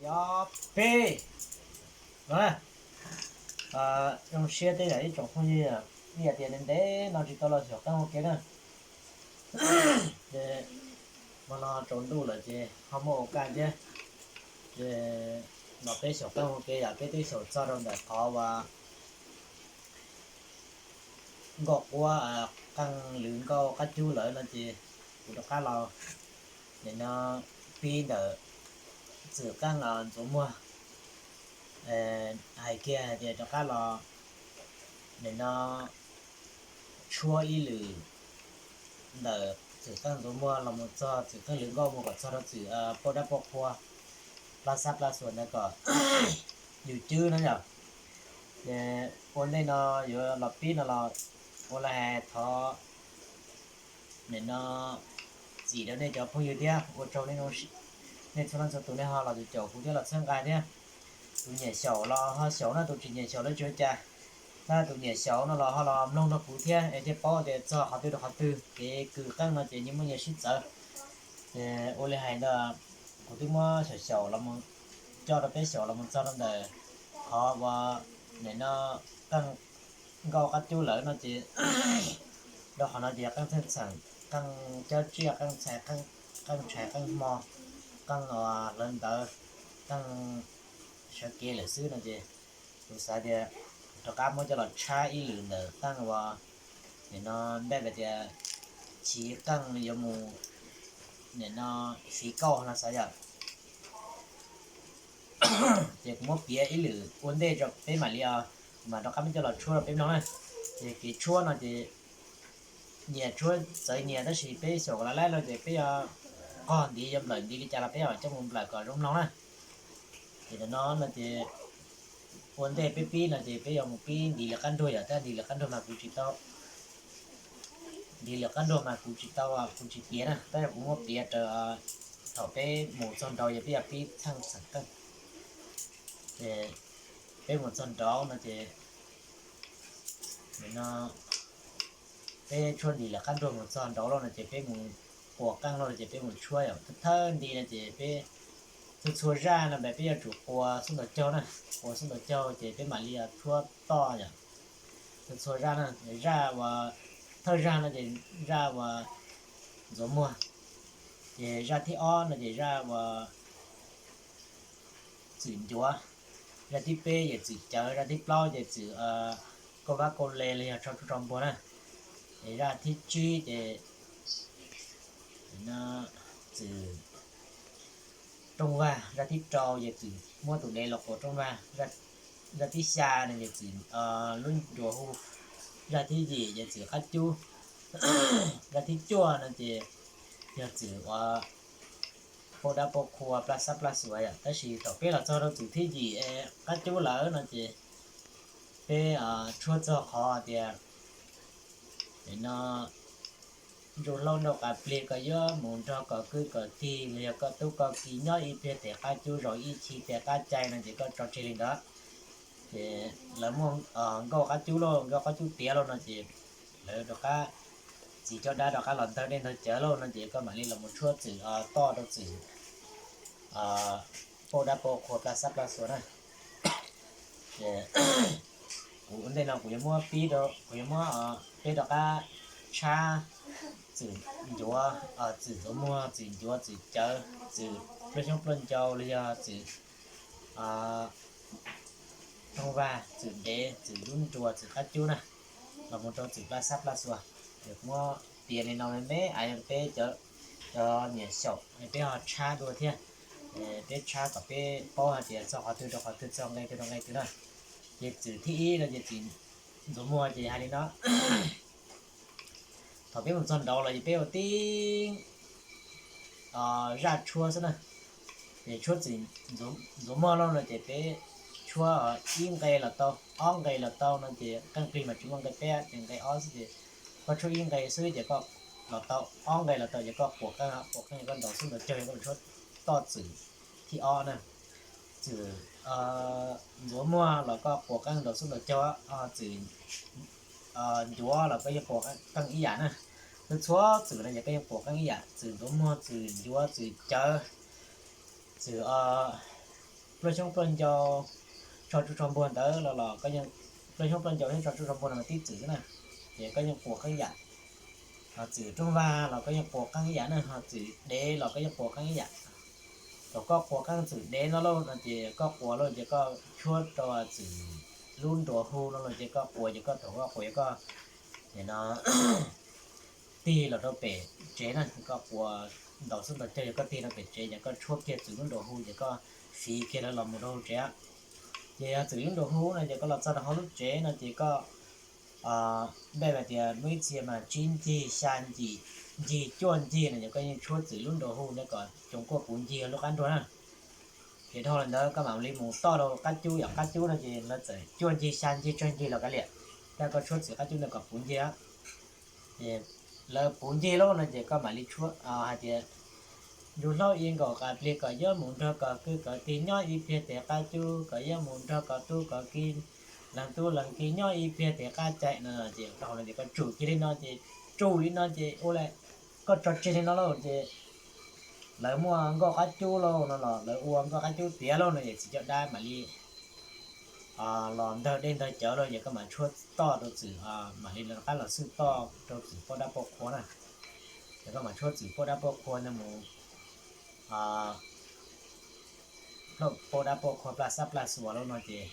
Ob peb no na. Zoo siab tej yam ib tsoom phooj ywg, ib yam tias ntev ntev no tsis tau los xyaum qeej ua ke na. Ces hmo no tsaus ntuj lawm ces ho muaj ua kaj thiab. Ces los peb xyaum qeej ua ke yom, peb twb xyaum txog rau ntawm qhov uas nkauj quab, qeej lwm nkauj qab cub lawm no ces kuv rov qab los nim no pib ntawm txwm qeej ntxuav muag. Hais kiag hais tias rov qab los nim no tshuab ib lwm ntawm txwm qeej ntxuav muag los mus txog txwm qeej lwm nkauj mus kom txog rau txwm pauj dab pauj qhua, plab xab plab xuas ntawd kom yus cwb na yom. Ces ua ntej no yuav los pib no los ua li hais thov nim no txim rau nej cov phooj ywg thiab ua tsaug nej txhua leej txhua tus nej ho los caum kuv thiab los txhawb nqa thiab. Tus nyiam xyaum los ho xyaum na, tus tsis nyiam xyaum los tsis ua cas. Tab tus nyiam xyaum no los ho los mloog nrog kuv thiab es thiaj paub tias txog qhov twg rau qhov twg, kev kws qeej no ces nyias muaj nyias sib txawv. Ces ua li hais ntawd, kuv twb muab xyaum xyaum los coj rau peb xyaum los mus txog rau ntawm qhov uas nim no qeej nkauj qab cub lawm no ces rau qhov no ces qeej txheej txheem, qeej cab tsiaj, qeej txhais, qeej tshais, qeej hmo, qeej hlawv ntawv, qeej sawv kev lawm xwb no ces kuv xav tias rov qab muab coj los tshab ib lwm ntawm qeej uas nim no npaj tias chiv qeej yuav mus nim no fiv kauj no xav yom. Ces kuv muab piav ib lwm ua ntej rau peb mam li, kuv mam rov qab muab coj los tshuab rau peb mloog na. Ces kev tshuab no ces nyias tshuab txawv nyias tab sis peb xyaum kom laj laj no ces peb yuav qog ntiv yuav nplawm ntiv li cas los peb yuav coj mus nplawm kom zoo mloog na. Ces ntawm no no ces ua ntej peb pib no ces peb yuav mus pib ntiv lwm qab nruag yom, tab ntiv lwm qab nruag mas kuv tsis tau, ntiv lwm qab nruag mas kuv tsis tau, kuv tsis piav na, tab yog kuv muab piav rau thaum peb mus txog nraud yog peb yuav pib txheej xeem qeej. Ces peb mus txog nraud no ces no peb tshuab ntiv lwm qab nruag mus txog nraud lawm no ces peb mus quas qeej lawm no ces peb mus tshuab yom, thawj ntiv no ces peb txhua txhua zaj no peb yuav tsum quas xub ntaus caug na, quas xub ntaus caug ces peb mam li tshuab toj yom. Txhua txhua zaj na, zaj uas thawj zaj no ces zaj uas ntxuav muag, ces zaj thib ob no ces zaj uas txwm ncuav, zaj thib peb ces txwm cawv, zaj thib plaub ces txwm kauj vab kauj le los yog tso tsuj tso npuag na, es zaj thib tsib ces txwm rooj vag, zaj thib rau ces txwm muab tus dev los quas rooj vag, zaj thib xya no ces txwm lub nruas hu, zaj thib yim ces txwm qab cub, zaj thib cuaj no ces yog txwm uas pauj dab pauj qhua plab xab plab xuas yom. Tab sis thaum peb los txog rau txwm thib yim qab cub lawm no ces peb tshuab txog qhov tias no ntsuj hlaub nrauj qas plig, koj yuav mus nrog koj kwv koj tij los yog koj tub koj ki nyob ib pliag tes qab cub, zaum ib chim tes qab cai no ces koj tso tseg li ntawd. Ces lawv muaj nkauj qab cub lauj, nkauj qab cub tiav lauj no ces lawv rov qab txiv coj dab rov qab los ntawg dej ntawg cawv lauj no ces koj mam li los mus tshuab txwm toj rau txwm pauj dab pauj qhua plab xab plab xuas na. Kuv ua ntej no kuv yuav muab pib rau, kuv yuav muab peb rov qab tshab txwm ncuav, txwm ntxuav muag, txwm ncuav, txwm cawv, txwm pluaj xyoob pluaj ncau los yog txwm rooj vag, txwm dev, txwm lub nruas, txwm qab cub na, los mus rau txwm plab xab plab xuas. Ces kuv muab piav li no me me peb cov nyiam xyaum peb ho tshab dua thiab. Peb tshab kom peb paub hais tias txog qhov twg rau qhov twg, txog nqe twg rau nqe twg na. Ces txwm thib ib no ces txwm ntxuav muag ces hais li no. Thaum peb mus txog nraud los ces peb ua tib zaj tshuab xwb na. Ces tshuab txwm ntxuav muag lauj no ces peb tshuab ib nqe los tau, ob nqe los tau no ces qeej plig mas tsis muaj nqe peb ces nqe ob xwb ces koj tshuab ib nqe xwb ces koj los tau, ob nqe los tau ces koj quas qeej, quas qeej koj ntaus xub ntaus caug, koj tshuab toj txwm thib ob na. Txwm ntxuav muag los koj quas qeej ntaus xub ntaus caug, txwm ncuav los koj yeej quas qeej ib yam na. Txhua txhua txwm no ces koj yeej quas qeej ib yam, txwm ntxuav muag, txwm ncuav, txwm cawv, txwm pluaj xyoob pluaj ncau, tso tsuj tso npuag ntawd los los, pluaj xyoob pluaj ncau thiab tso tsuj tso npuag no mas tib txwm xwb na, ces koj yeej quas qeeb yam. Txwm rooj vag los koj yeej quas qeeb ib yam na, ho txwm dev los koj yeej quas qeeb ib yam. Thaum koj quas qeeb txwm dev no lauj no ces koj quas lauj ces koj tshuab rau txwm lub nruas hu no lauj ces koj quas ces koj thaum koj quas ces koj, no, tig los rau pem tsev na, koj quas ntaus xub ntaus caug ces koj tig rau pem tsev ces koj tshuab kiag txwm lub nruas hu ces koj fiv kiag lawv los mus rau hauv tsev. Ces yog txwm lub nruas hu no ces koj los txog rau hauv lub tsev no ces koj, npaj hais tias muaj ib txhia mas tsib ncig, xya ncig, ncig cuaj ncig no ces koj yeej tshuab txwm lub nruas hu ntawd kom cov kuaj puv ncig lub qab nruas na. Ces dhau li ntawd koj mam li mus toj rau qab cub, yog qab cub no ces lawv txawm cuaj ncig, xya ncig, tsawg ncig los kav liam, tab koj tshuab txwm qab cub ntawd kom puv ncig. Ces lawv puv ncig lauj no ces koj mam li tshuab hais tias, ntsuj hlaub i nkaum qas plig kom yuav mus nrog kom kwv kom tij nyob ib pliag tes qab cub, kom yuav mus nrog kom tub kom ki, leej tub leej ki nyob ib pliag tes qab cai no ces dhau no ces koj tsum kiag li no ces, tsum li no ces ua li, koj tso tseg li no lauj ces lawv muaj nkoj qab cub lauj no los lawv ua nkoj qab cub tiav lauj no ces txiv coj dab mam li los ntawg dej ntawg cawv lauj ces koj mam tshuab toj rau txwm, mam li rov qab los xwb toj rau txwm poj dab poj qhua na. Ces koj mam tshuab txwm poj dab poj qhua ntawd mus, poj dab poj qhua plaj xab plaj xuas lauj no ces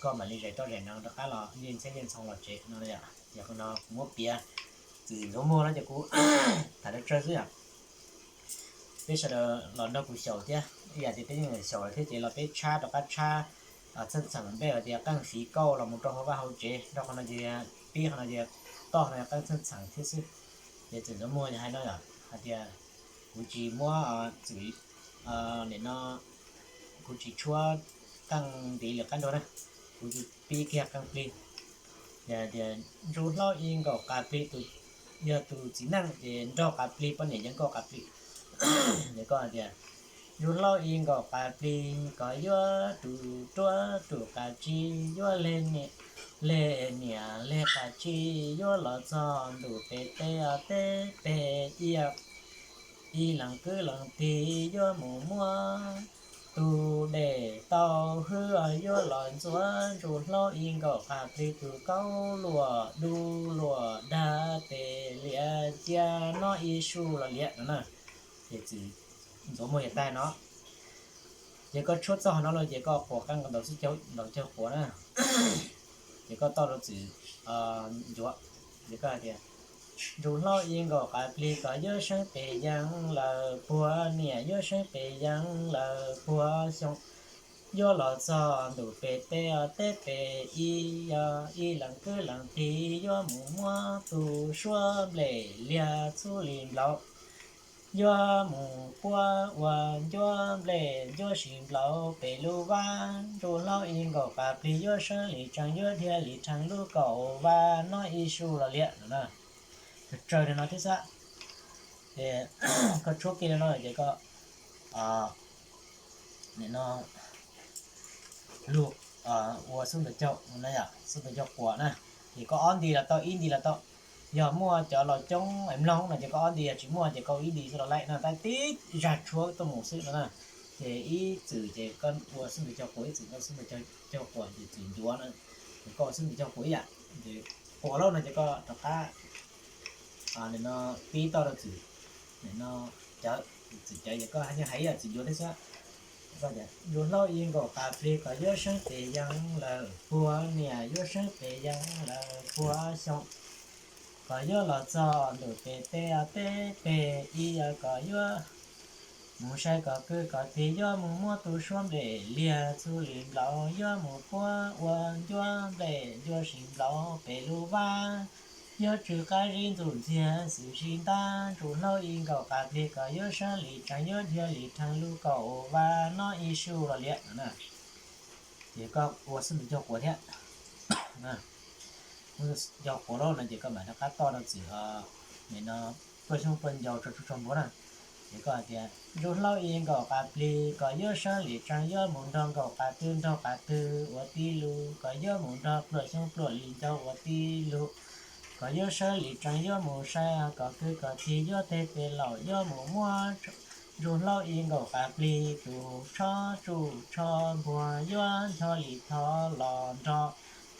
koj mam li zais roj zais hneev rov qab los yeej ntxhiab yeej ntxhoo los tsev no. Ces qhov no kuv muab piav txwm ntxuav muag no ces kuv tham dab tsawg xwb yom. Peb sawv daws los nrog kuv xyaum thiab, ib yam tias peb yeej xyaum lawm thiab ces los peb tshab rov qab tshab txheej txheem npe hais tias qeej fiv kauj los mus rau hauv vaj hauv tsev, rau qhov no ces pib qhov no ces toj no qeej txheej txheem thiab xwb. Ces txwm ntxuav muag hais no yom, hais tias kuv tsis muab txwm, nim no kuv tsis tshuab qeej ntiv lwm qab nrog na, kuv tsis pib kiag qeej plig. Tias ntsuj hlaub i nkaum qas plig, yog tus txiv neej ces nrog qas plig, poj niam ces nkaum qas plig. Ces koj hais tias, ntsuj hlaub i nkaum qas plig kom yuav tus ruab tus qas tsib, yuav leg niam, leg niam leg qas tsib, yuav los txog ntuj pem teb, teb pem ib, ib leeg kwv leej tij yuav mus muab tus dej tau hwj, yuav los ntxuav ntsuj hlaub i nkaum qas plig tus kaub luam dub luam dag tes liam cia no ib su los liam no na. Ces txwm ntxuav muag yog tag no. Ces koj tshuab txog no lawm ces koj quas qeej ntaus xub ntaus caug quas na. Ces koj toj rau txwm ncuav, ces koj hais tias, ntsuj hlaub i nkaum qas plig kom yuav seeb pes yeeb lawm puag niam, yuav seeb pes yeeb lawm puag xyoo, yuav los txog ntuj pem teb, teb pem ib, ib leeg kwv leej tij yuav mus muab tus suab nplej liag txhub li nplaum, yuav mus puab ua ncuab nplej ncuab si nplaum pem lub vab, ntsuj hlaub i nkaum qas plig yuav seeb li tsees, yuav dhia li rhees lub kaum vas no ib su los liam no na. Tsawg li no thiab xwb. Ces koj tshuab kiag li no ces koj, nim no lug ua xub ntaws caug, xub ntaws caug quas na. Ces koj ob nti los tau, ib nti los tau. Yog muaj cov laus coob es mloog no ces koj ob nti, yog tsis muaj ces koj ib nti xwb los laim no, tab tib zag tshuab tuaj mus xwb no na. Ces ib txwm ces koj ua xub ntaws caug quas, ib txwm koj xub ntaws caug quas ces txwm ncuav na. Ces koj ua xub ntaws caug quas ib yam, ces quas lawm no ces koj rov qab, nim no pib toj rau txwm, nim no cawv, txwm cawv ces koj yeej hais ib yam txwm ncuav thiab xwb. Ntsuj hlaub i nkaum qas plig kom yuav seeb pes yeeb lawm puag niam, yuav seeb pes yeeb lawm puag xyoo, kom yuav los txog ntuj pem teb, teb pem ib, kom yuav mus saib kom kwv kom tij, yuav mus muab tus suab nplej liag txhub li nplaum, yuav mus puab ua ncuab nplej ncuab si nplaum pem lub vab, yuav tsw qab zib ntxuj ntxiag xwm si ntab, ntsuj hlaub i nkaum qas plig kom yuav seeb li tsees, yuav dhia li rhees lub kaum vas no ib su los liam no na. Ces koj ua xub ntaws caug quas thiab. Caug quas lawm no ces koj mam rov qab toj rau txwm, nim no pluaj xyoob pluaj ncau tso tsuj tso npuag na. Ces koj hais tias, ntsuj hlaub i nkaum qas plig kom yuav seeb li tsees, yuav mus nrog nkaum qas twg nrog qas twg ua tib lub, kom yuav mus nrog pluaj xyoob pluaj li ncau ua tib lub, kom yuav seeb li tsees, yuav mus saib kom kwv kom tij, yuav teg pem laum, yuav mus muab Ntsuj hlaub i nkaus qas plig tus tshob tsuj tshob npuag yuav ncho li thov los nrog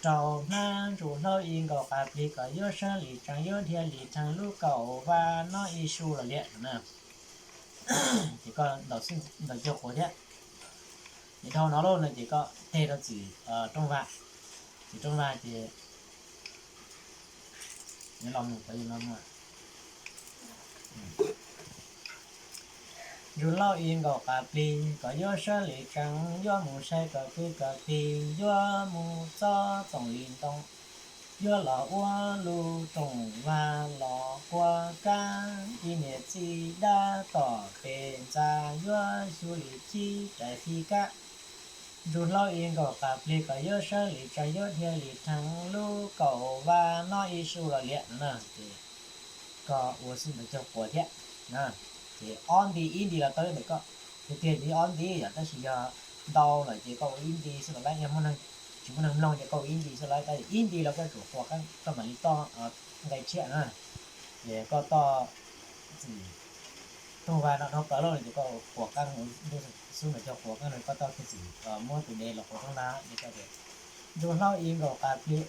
rau hnab. Ntsuj hlaub i nkaus qas plig kom yuav sab li tsees yuav dhia li tsees lub kaum vas noj ib su los liam na. Ces koj ntaus cuag quav thiab. Ces dhau no lauj no ces koj teg rau txwm rooj vag. Txwm rooj vag ces los mus qhov no. Ntsuj hlaub i nkaus qas plig kom yuav sab li tsees yuav mus saib kom kwv kom tij yuav mus txob txoom li ntoo. Yuav los ua lub rooj vag los quas kab ib niam txiv dab tom pes ntxa yuav xyu li chib rais fij kab. Ntsuj hlaub i nkaus qas plig kom yuav sab li tsees yuav dhia li tsees lub kaum vas noj ib su los liam no na. Ces koj ua xub ntaws cog quav thiab. Ces ob nti ib nti los tau ntawm koj. Tiag tiag ces ob nti yom, tab sis yog ntau lawm ces koj ua ib nti xwb los laib, yog muaj neeg, tsis muaj neeg mloog ces koj ua ib nti xwb los laib, tab sis ib nti los koj tsum quav qeeb koj mam li toj nqe tshiab na. Ces koj toj txwm rooj vag no dhau plaws lawm no ces koj quav qeeb, xub ntaws cog quav qeeb no koj toj kiag txwm muab tus dev los quav rooj vag ces koj tias, ntsuj hlaub i nkaus qas plig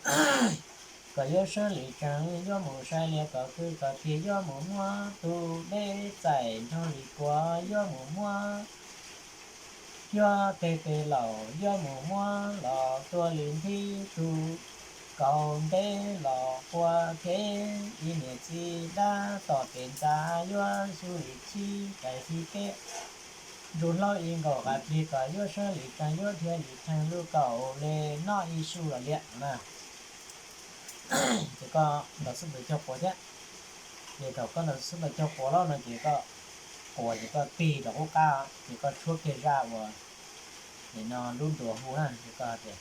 kom yuav sab li tsees yuav mus saib li kom kwv kom tij yuav mus muab tus dej txais nrog li kuav yuav mus muab, yuav teg pes laum yuav mus muab los tua li nthib tug kaus nteb los quas kev ib niam txiv dab tom pes ntxa yuav xyu li chib rais fij kab. Ntsuj hlaub i nkaus qas plig kom yuav sab li tsees yuav dhia li tsees lub kaum vas noj ib su los liam no na. Ces koj ntaus xub ntaws cog quav thiab. Ces thaum koj ntaus xub ntaws cog quav lawm no ces koj quav ces koj tig rau qub qab ces koj tshuab kiag zaj uas nim no lub nruas hu na, ces koj tias,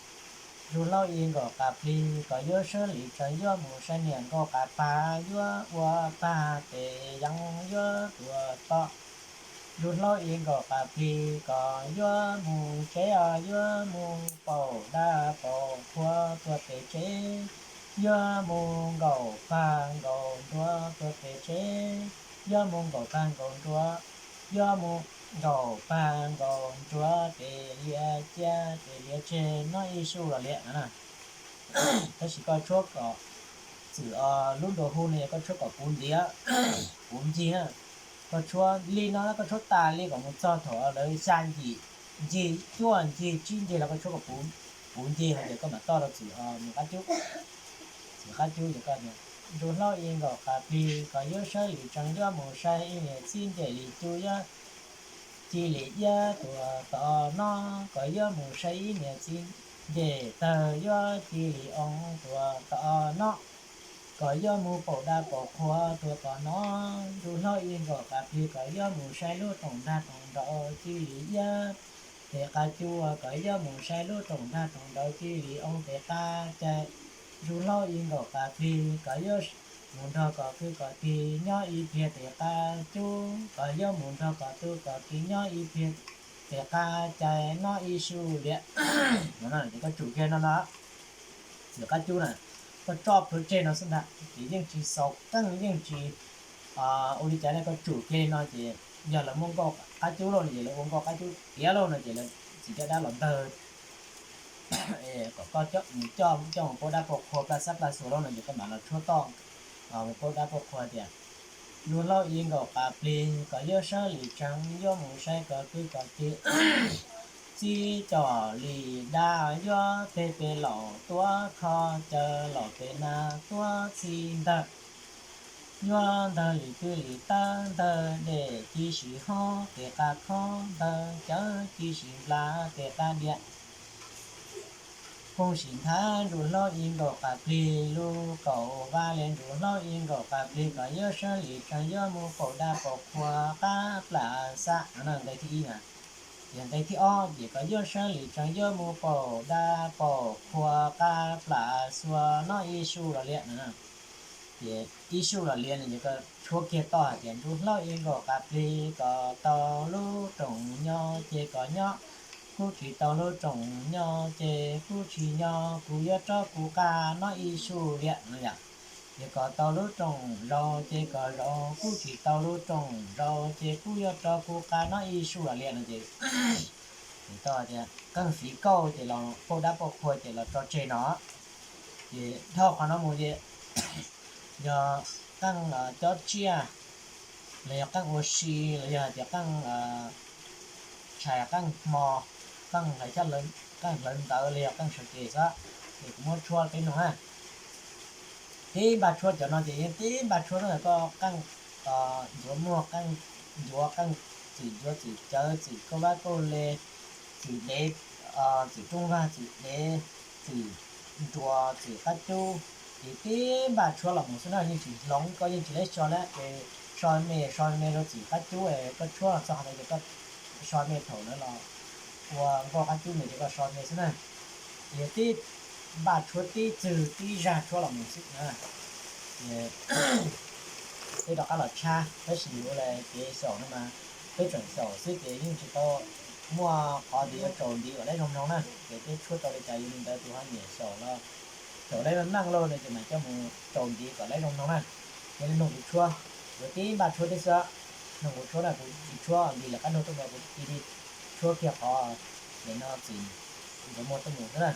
ntsuj hlaub i nkaus qas plig kom yuav sab li tsees yuav mus saib niam nkauj qas pag yuav ua pag tes yeeb yuav tuag to. Ntsuj hlaub i nkaus qas plig kom yuav mus tsev os yuav mus paum dab paum qhua tuag pem tsev, yuav mus nkaum pag nkaum nruas tuag pem tsev, yuav mus nkaum pag nkaum nruas, yuav mus nkaum pag nkaum nruas pem lias cia pem lias tseg noj ib su los liam no na. Tab sis koj tshuab kom txwm lub nruas hu no yog koj tshuab kom puv ntiav, puv ncig na. Koj tshuab li no koj tshuab tas li kom mus txog thaum lawv xya ncig, ncig cuaj ncig tsib ncig los koj tshuab kom puv ncig hais tias koj mam toj rau txwm mus qab cub. Txwm qab cub ces koj tias, ntsuj hlaub i nkaus qas plig kom yuav sab li tsees yuav mus saib ib niam txiv nce li cub yuav cia li iab tuag to no, kom yuav mus saib ib niam txiv nce tawg yuav cia li oo tuag to no, kom yuav mus paum dab paum qhua tuag to no. Ntsuj hlaub i nkaus qas plig kom yuav mus saib lub rooj dag rooj nraug cia li iab pem qab cub, kom yuav mus saib lub rooj dag rooj nraug cia li oo pem qab cai. Ntsuj hlaub i nkaus qas plig kom yuav mus nrog kom kwv kom tij nyob ib pliag pem qab cub, kom yuav mus nrog kom tub kom kiv nyob ib pliag pem qab cai noj ib su liam no. Ces koj tsum kiag no no, txwm qab cub na, koj tso plhuav tseg no xwb ntag ces yeej tsis xaus qeej yeej tsis ua li cas ne. Koj tsum kiag li no ces yog lawv muaj nkauj qab cub lauj no ces lawv ua nkauj qab cub tiav lauj no ces lawv txiv caj dab los ntawg kom koj coj mus paum dab paum qhua plaj xab plaj xuas lauj no ces koj mam los tshuab toj mus paum dab paum qhua tias, ntsuj hlaub i nkaus qas plig kom yuav sab li tsees yuav mus saib kom kwv kom tij txib coj li dab yuav teg pem laum tuav kho caw laum pem nas tuav txhij ntawg, yuav ntawg li twj li tawb ntawg dej ci si hob pem qab khob ntawg cawv ci si nplas pem qab diav. Kooj sim nthav ntsuj hlaub i nkaus qas plig lub kaum vas li ntsuj hlaub i nkaus qas plig kom yuav sab li tsees yuav mus paum dab paum qhua qab plas xab no nqe thib ib na. Ces nqe thib ob ces kom yuav sab li tsees yuav mus paum dab paum qhua qab plas xuas noj ib su los liam no na. Ces ib su los liam no ces koj tshuab kiag toj hais tias ntsuj hlaub i nkaus qas plig kom tau lub rooj nyob ces kom nyob, kuj tsis tau lub rooj nyob ces kuj tsis nyob, kuv yuav rov kuv qab noj ib su liam no yom. Ces kom tau lub rooj zaus ces kom zaus, kuj tsis tau lub rooj zaus ces kuj yuav rau kuv qab no ib su los liam no ces, ces tau tias qeej fiv kauj ces los pauj dab pauj qhua ces los tso tseg no. Ces dhau qhov no mus ces yog qeej cob tsiaj, los yog qeej ua si, los yog hais tias qeej tshais, qeej hmo, qeej hlawv ntawv, los yog qeej sawv kev xwb, ces kuv muab tshuab peb mloog na. Tib npaj tshuab cov no ces yeej tib npaj tshuab ntawm koj qeej ncuav muag, qeej ncuav, qeej txwm ncuav txwm cawv, txwm kauj vab kauj le, txwm dev, txwm rooj vag, txwm dev, txwm nruas, txwm qab cub, ces tib npaj tshuab los mus xwb na, yeej tsis hloov, koj yeej tsis lab so lawm ces so me so me rau txwm qab cub, koj tshuab los txog qhov ntawd ces koj so me thaum ntawd los ua nkauj qab cub ntawd ces koj so me xwb na. Ces tib npaj tshuab tib txwg tib zag tshuab los mus xwb na. Ces peb rov qab los tshab, tab sis yuav ua li kev xyaum no mas peb tseem xyaum xwb ces yeej tsis tau muaj qhov tias yuav tsaus ntiv kom lab zoo mloog na, ces peb tshuab tau li cas yog li ntawd, tus ho nyiam xyaum los xyaum lab meej lauj no ces mam coj mus tsaus ntiv kom lab zoo mloog na. Yog li mloog kuv tshuab, yuav tib npaj tshuab tib xwb, mloog kuv tshuab na, kuv tsis tshuab nti lawv qab nug tuaj mus, kuv cia li tshuab kiag qhov ntawm no txwm ncuav muag tuaj mus xwb na.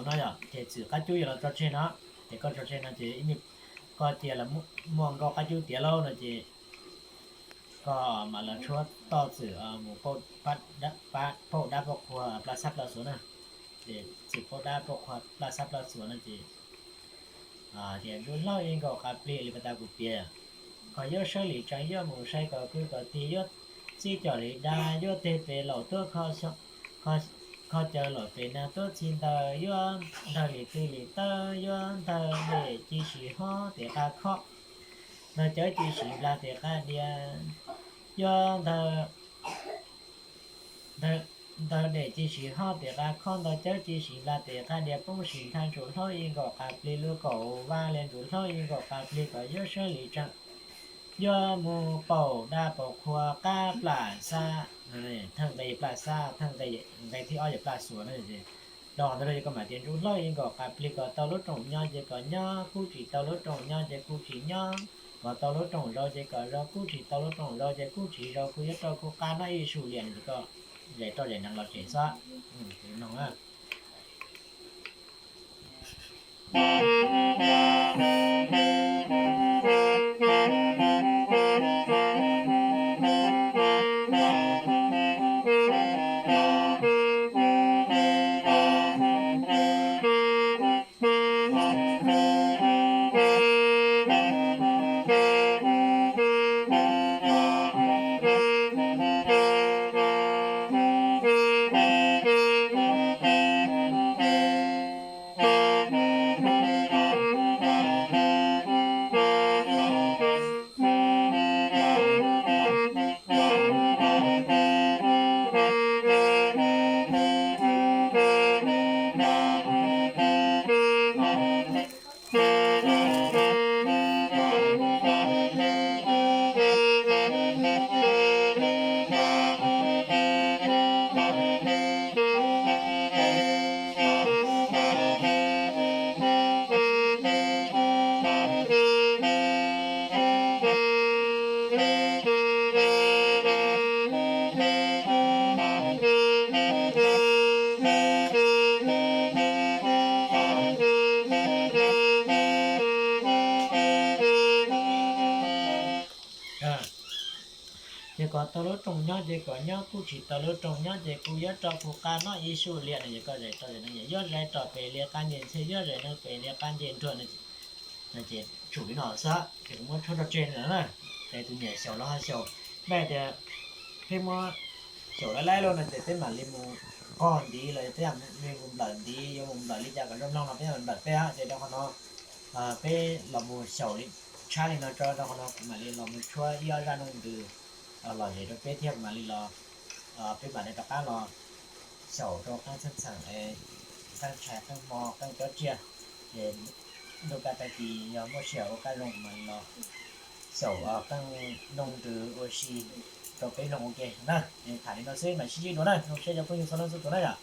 No yog ces txwm qab cub yog los tso tseg no, ces koj tso tseg no ces ib me, koj cia los muaj nkauj qab cub tiav lauj no ces koj mam los tshuab toj txwm mus pauj dab pauj qhua plaj xab plaj xuas na. Ces txwm pauj dab pauj qhua plaj xab plaj xuas no ces tias ntsuj hlaub ib nkaus qas plig li pas tas kuv piav, koj yuav sawb lim tsees yuav mus saib kom kwv kom tij, yuav txib cov li dab, yuav teg pem laum tuab kho caw laum pem nag tuab txhij ntawd, yuav ntawg li twj li tawb, yuav ntawg dej ci sim hob tes qab khob, ntawg cawv ci sim nplas tes qab diav, yuav ntawg ntawg dej ci sim hob tes qab khob, ntawg cawv ci sim nplas tes qab diav, poob sim nthab ntsuj hlaub ib nkaus qas plig lub kaum vaj li ntsuj hlaub ib nkaus qas plig kom yuav sawb lim tsees yuav mus pauj dab pauj qhua qab plaj xab, thawj nqe plaj xab, thawj nqe thib ob yog plaj xuas na. Los ntawd los yog koj mam tias ntsuj hlaub ib nkaus qas plig kom tau lub rooj nyob ces kom nyob, kuj tsis tau lub rooj nyob ces kuj tsis nyob, kom tau lub rooj zaus ces kom zaus, kuj tsis tau lub rooj zaus ces kuj tsis zaus, kuv yuav rau kuv qab noj ib su liam no ces koj zais roj zais nees los tseg xwb. No Ces kom tau lub rooj nyob ces kom nyob, kuj tsis tau lub rooj nyob ces kuv yuav rau kuv qab noj ib su liam no. Yog koj zais roj zais nees, yuav zais roj pem li qab nce ntxheb, yuav zais nees pem li qab nce nruas no ces Ces tsum li no xwb ces kuv muab tshuab tso tseg no na. Ces tus niam xyaum los ho xyaum, nej tias peb muab xyaum laib laib lawm no ces peb mam li mus qog ntiv los yog peb mam li mus nplawm ntiv, yuav mus nplawm li cas kom zoo mloog los peb mam li nplawm peb. Ces rau qhov no peb los mus xyaum li tshab li no tso, rau qhov no kuv mam li los mus tshuab ib ob zaj nroo ntws los zes rau peb thiab kuv mam li los, peb mam li rov qab los xyaum rau qeej txheej txheem, qeej tshais qeej hmo qeej cob tsiaj. Ces ntuj kaj tag kis yog muaj sij hawm ua kaj zoo kuv mam li los xyaum qeej nroo ntws ua si rau peb mloog ua ke na. Tham li no xwb mam sib ntsib dua na, zoo siab cov phooj ywg txhua leej txhua tus na yom.